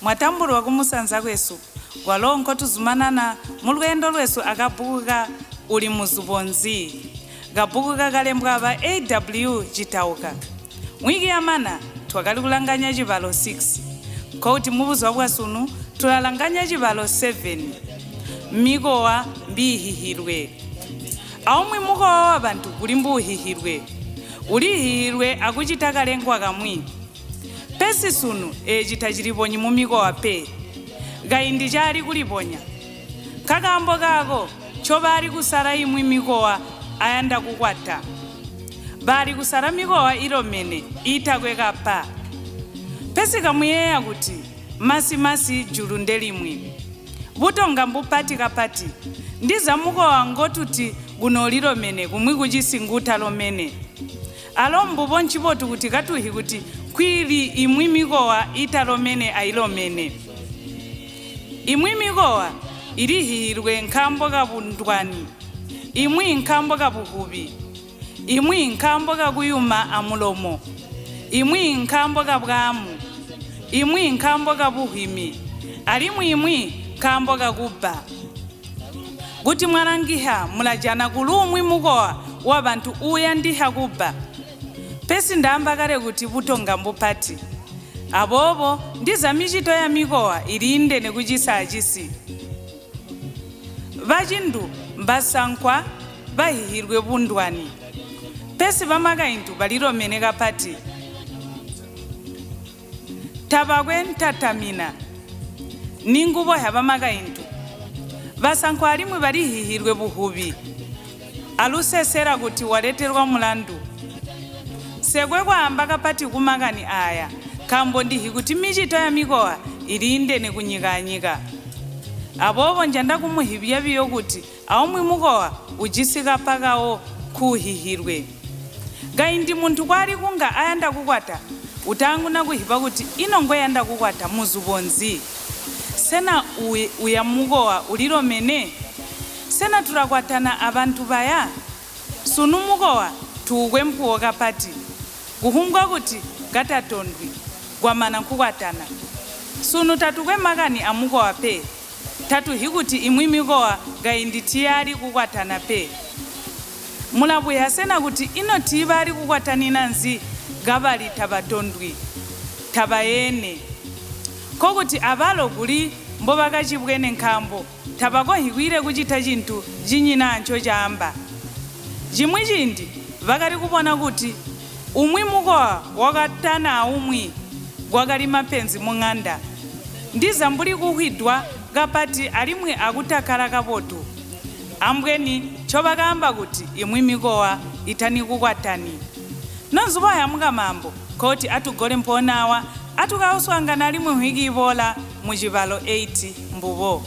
Mwatambulwa kumusanza kwesu kwalo nkotuzumanana mulwendo lwesu akabhuku ka Uli Muzubo Nzi, kabhuku kakalembwa aba A.W. Chitauka. Mwiki yamana twakali kulanganya chibalo 6, nkokuti mubuzuba bwasunu tulalanganya chibalo 7, mikowa mbihihilwe. Aumwi mukowa wa bantu kuli mbuhihilwe, ulihihilwe akuchita kalengwa kamwi. Pesi sunu eeci tacilibonyi mumikowa pe, kaindi cali kulibonya. Nkakaambo kaako ncobali kusala imwi mikowa ayanda kukwata. Bali kusala mikowa ilomene iitakwe kapa. Pesi kamuyeeya kuti masi-masi julu ndelimwi. Butonga mbupati kapati. Ndiza mukowa ngotuti kunoolilomene kumwi kucisi nguutalomene. Alo mbubo ncibotu kuti katuhi kuti nkwiili imwi mikowa iitalomene ailomene. Imwi mikowa ilihihilwe nkaambo kabundwani, imwi nkaambo kabuhubi, imwi nkaambo kakuyuma amulomo, imwi nkaambo kabwaamu, imwi nkaambo kabuhwimi, alimwi imwi nkaambo kakubba. Kuti mwalangiha mulajana kuli umwi mukowa wabantu uuyandiha kubba. Pesi ndaamba kale kuti butonga mbupati. Aboobo ndiza micito ya mikowa iliindene kucisi acisi. Bacindu mbasankwa bahihilwe bundwani. Pesi bamakaintu balilomene kapati. Tabakwe ntatamina ningubo ya bamakaintu. Basankwa alimwi balihihilwe buhubi. Alusesela kuti waletelwa mulandu. Nsekwe kwaamba kapati kumakani aaya, nkaambo ndihi kuti micito ya mikowa iliindene kunyika anyika. Aboobo njanda kumuhibya biyo kuti aumwi mukowa ujisi kapa kawo nkuuhihilwe. Kaindi muntu kwali kunga ayanda kukwata, utaanguna kuhiba kuti ino ngweyanda kukwata muzubo nzi? Sena uya mukowa ulilomene? Sena tulakwatana abantu baya? Sunu mukowa tuukwe mpuwo kapati. Kuhumbwa kuti katatondwi, kwamana nkukwatana. Sunu tatukwe makani amukowa pe. Tatuhi kuti imwi mikowa kaindi tiyaali kukwatana pe. Mulabuya sena kuti ino tiibaali kukwatanina nzi kabali tabatondwi, tabayeene? Nkokuti abalo kuli mbobakacibwene nkaambo tabakonhyi kwiile kucita cintu cinyina ancocaamba. Cimwi ciindi bakali kubona kuti umwi mukowa wakwatana aumwi kwakali mapenzi muŋanda. Ndiza mbuli kuhwidwa kapati alimwi akutakkala kabotu. Ambweni ncobakaamba kuti imwi mikowa itanikukwatani. Nonzubo ya mukamaambo nkokuti atugole mpoona awa, atukauswaangana alimwi nhwiki iboola mucibalo 8 mbubo.